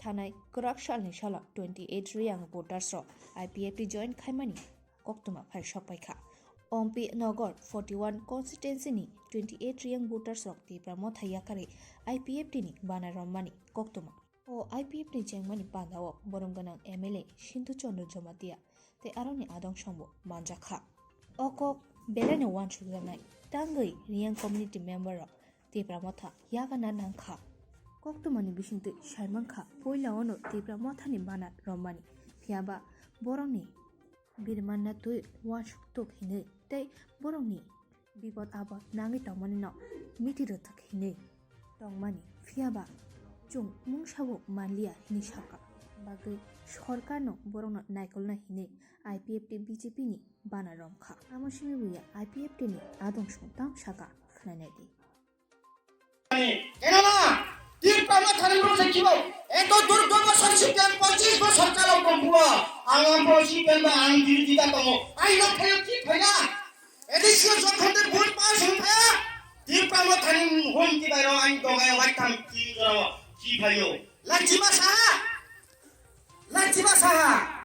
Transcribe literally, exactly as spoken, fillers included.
Thanai kwrak salni salo twenty eight Reang voters rok I P F T join khaimani koktwma phai sokpaikha. Ompi Nogor forty one constituency ni twenty eight Reang voters rok Tipra Motha yakarwi I P F T ni bana romani koktwma. O I P F T ni chengmani pandao borom gwnang M L A Sindhu Chandra Jamatia tei aroni adong songbo manjakha. O kok belaino uansukjaknai tangwi Reang community member rok Tipra Motha yagana nangkha. Koktwmani bisingtwi saimankha puila ono Tipra Mothani bana romani, phiyaba borokni birmanna twi uansuk tuk hinwi tei borokni bipod apod nangwi tongmani no miti rwthwk hinwi tongmani, phiyaba chwng mungsa bo manliya hinwi sakha. Bagwi sorkarno borokno naikolna hinwi I P F T B J P ni bana romkha. Amo simi buya I P F T ni adong song tang saka khwnanai di. Kenana, Tipra Mothani bwrwi se kibo, eto dur dua bosor si pen, pochis bosor chalo tongphuo, ang ang bo si pen ba ang diri dida tongo, ai no phayo ki phaya, edisio jokhon de bun pas hon phaya, Tipra Mothani hon ki bairo ang dogai wai tam ki jora ki phayo, lachi ba saha, lachi ba saha.